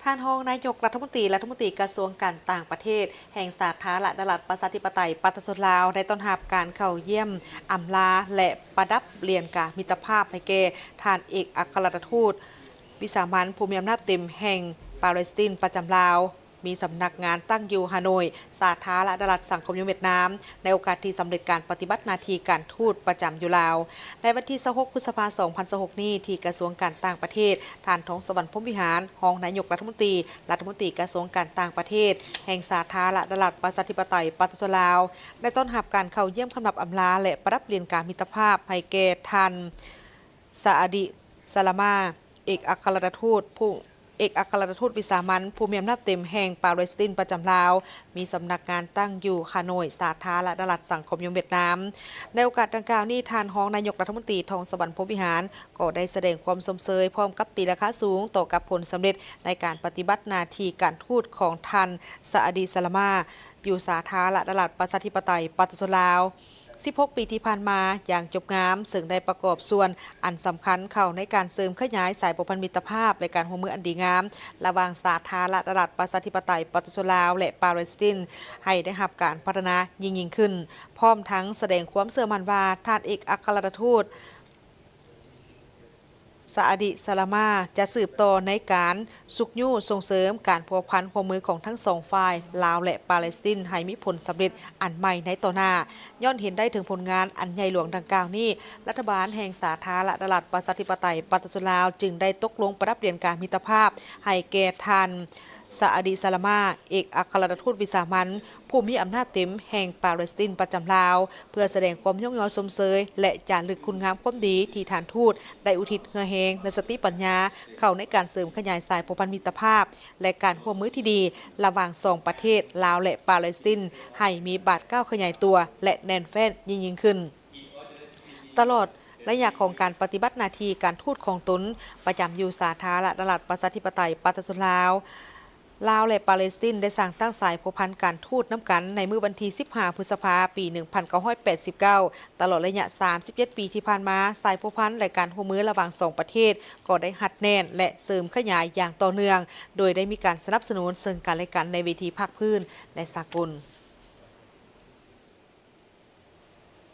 ທ່ານຮອງນາຍົກລັດຖະມົນຕີ ລັດຖະມົນຕີກະຊວງການຕ່າງປະເທດ ແຫ່ງສາທາລະນະລັດປະຊາທິປະໄຕປະຊາຊົນລາວ ໄດ້ຕ້ອນຮັບການເຂົ້າຢ້ຽມອຳລາ ແລະ ປະດັບຫຼຽນກາມິດຕະພາບໃຫ້ແກ່ທ່ານເອກອັກຄະລັດຖະທູດວິສາມັນ ຜູ້ມີອຳນາດເຕັມແຫ່ງປາເລສຕິນປະຈຳລາວ ມີສຳນັກງານຕັ້ງຢູ່ຮາໂນຍ ສາທາລະນະລັດສັງຄົມນິຍົມຫວຽດນາມ ໃນໂອກາດທີ່ສຳເລັດການປະຕິບັດໜ້າທີ່ການທູດປະຈຳຢູ່ລາວ. ໃນວັນທີຊາວຫົກ ພຶດສະພາ ສອງພັນຊາວຫົກນີ້ ທີ່ກະຊວງການຕ່າງປະເທດ, ທ່ານ ທອງສະຫວັນ ພົມວິຫານ ຮອງນາຍົກລັດຖະມົນຕີ, ລັດຖະມົນຕີກະຊວງການຕ່າງປະເທດ ແຫ່ງສາທາລະນະລັດປະຊາທິປະໄຕປະຊາຊົນລາວ ໄດ້ຕ້ອນຮັບການເຂົ້າຢ້ຽມຄຳນັບອຳລາ ແລະ ປະດັບຫຼຽນກາມິດຕະພາບໃຫ້ແກ່ທ່ານ ຊາອາດີ ຊາລາມາ ເອກອັກຄະລັດຖະທູດຜູ້ ເອກອັກຄະລັດຖະທູດວິສາມັນ ຜູ້ມີອຳນາດເຕັມແຫ່ງປາເລສຕິນປະຈຳລາວ ມີສຳນັກງານຕັ້ງຢູ່ຮາໂນຍ ສາທາລະນະລັດສັງຄົມນິຍົມຫວຽດນາມ. ໃນໂອກາດດັ່ງກ່າວນີ້, ທ່ານຮອງນາຍົກລັດຖະມົນຕີ ທອງສະຫວັນ ພົມວິຫານ ກໍໄດ້ສະແດງຄວາມຊົມເຊີຍ ພ້ອມກັບຕີລາຄາສູງຕໍ່ກັບຜົນສຳເລັດໃນການປະຕິບັດໜ້າທີ່ການທູດຂອງທ່ານ ຊາອາດີ ຊາລາມາ ຢູ່ສາທາລະນະລັດປະຊາທິປະໄຕປະຊາຊົນລາວ ສິບຫົກປີທີ່ຜ່ານມາຢ່າງຈົບງາມ, ເຊິ່ງໄດ້ປະກອບສ່ວນອັນສຳຄັນເຂົ້າໃນການເສີມຂະຫຍາຍສາຍພົວພັນມິດຕະພາບ ແລະ ການຮ່ວມມືອັນດີງາມ ລະຫວ່າງສາທາລະນະລັດປະຊາທິປະໄຕປະຊາຊົນລາວ ແລະ ປາເລສຕິນ ໃຫ້ໄດ້ຮັບການພັດທະນາຍິ່ງໆຂຶ້ນ, ພ້ອມທັງສະແດງຄວາມເຊື່ອໝັ້ນວ່າ ທ່ານເອກອັກຄະລັດຖະທູດ ຊາອາດີ ຊາລາມາ ຈະສືບຕໍ່ໃນການຊຸກຍູ້ສົ່ງເສີມການພົວພັນຮ່ວມມືຂອງທັງສອງຝ່າຍ ລາວ ແລະ ປາເລສຕິນ ໃຫ້ມີຜົນສຳເລັດອັນໃໝ່ໃນຕໍ່ໜ້າ. ຍ້ອນເຫັນໄດ້ເຖິງຜົນງານອັນໃຫຍ່ຫຼວງດັ່ງກ່າວນີ້, ລັດຖະບານແຫ່ງສາທາລະນະລັດປະຊາທິປະໄຕປະຊາຊົນລາວ ຈຶ່ງໄດ້ຕົກລົງປະດັບຫຼຽນກາມິດຕະພາບໃຫ້ແກ່ທ່ານ ຊາອາດີ ຊາລາມາ ເອກອັກຄະລັດຖະທູດວິສາມັນ ຜູ້ມີອຳນາດເຕັມແຫ່ງປາເລສຕິນປະຈຳລາວ ເພື່ອສະແດງຄວາມຍ້ອງຍໍຊົມເຊີຍ ແລະ ຈາລຶກຄຸນງາມຄວາມດີທີ່ທ່ານທູດໄດ້ອຸທິດເຫື່ອແຮງ ແລະ ສະຕິປັນຍາເຂົ້າໃນການເສີມຂະຫຍາຍສາຍພົວພັນມິດຕະພາບ ແລະ ການຮ່ວມມືທີ່ດີລະຫວ່າງສອງປະເທດ ລາວ ແລະ ປາເລສຕິນ ໃຫ້ມີບາດກ້າວຂະຫຍາຍຕົວ ແລະ ແໜ້ນແຟ້ນຍິ່ງໆຂຶ້ນ. ຕະຫຼອດໄລຍະຂອງການປະຕິບັດໜ້າທີ່ການທູດຂອງຕົນປະຈຳຢູ່ສາທາລະນະລັດປະຊາທິປະໄຕປະຊາຊົນລາວ, ລາວ ແລະ ປາເລສຕິນ ໄດ້ສ້າງຕັ້ງສາຍພົວພັນການທູດນຳກັນໃນມື້ວັນທີສິບຫ້າ ພຶດສະພາ ປີໜຶ່ງພັນເກົ້າຮ້ອຍແປດສິບເກົ້າ. ຕະຫຼອດໄລຍະສາມສິບເຈັດປີທີ່ຜ່ານມາ, ສາຍພົວພັນ ແລະ ການຮ່ວມມືລະຫວ່າງສອງປະເທດກໍໄດ້ຮັດແໜ້ນ ແລະ ເສີມຂະຫຍາຍຢ່າງຕໍ່ເນື່ອງ, ໂດຍໄດ້ມີການສະໜັບສະໜູນເຊິ່ງກັນແລະກັນໃນເວທີພາກພື້ນ ແລະ ສາກົນ.